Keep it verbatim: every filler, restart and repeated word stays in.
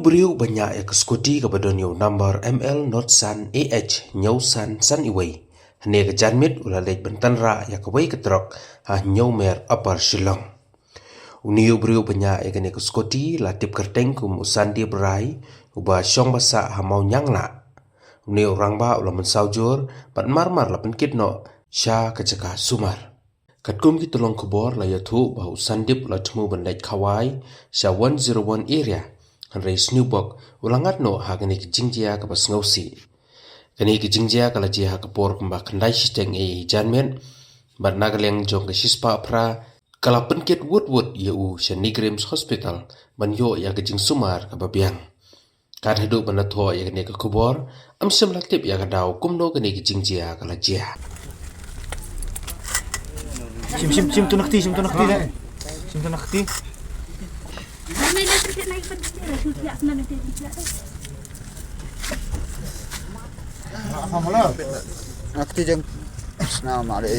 Briew ba ñiah ïa ka scooty kaba don ïa u number M L not san A H ñiew san san iwei, hynne ka janmiet u la leit ban tynrah ïa kawei ka trok ha Ñiewmer, Upper Shillong. Une u briew ba ñiah ïa kane ka scooty la tip kyrteng kum u Sandip Rai, uba shong ba sah ha Mawnianglah. Une u rangbah u la mynsaw jur bad marmar la pynkit noh sha ka jaka sumar. Katkum ki tyllong khubor la ïathuh ba u Sandip u la thmu ban leit khawai sha one zero one area, hynrei sniewbok u la ngat noh ha kane ka jingjia kaba sngewsih. Kane ka jingjia ka la jia ha ka por kumba khyndai shiteng ei janmiet, bad na ka liang jong ka shispah phra ka la pynkit wut wut ïa u sha NEIGRIHMS Hospital ban ïoh ïa ka jingsumar kaba biang. Kat haduh ban da thoh ïa kane ka khubor, ym shym la tip ïa ka daw kumno kane ka jingjia ka la jia. Shim, shim, shim tu na kti, shim tu na kti, eh. Shim tu na kti. Na kti jeng. Sna ma le.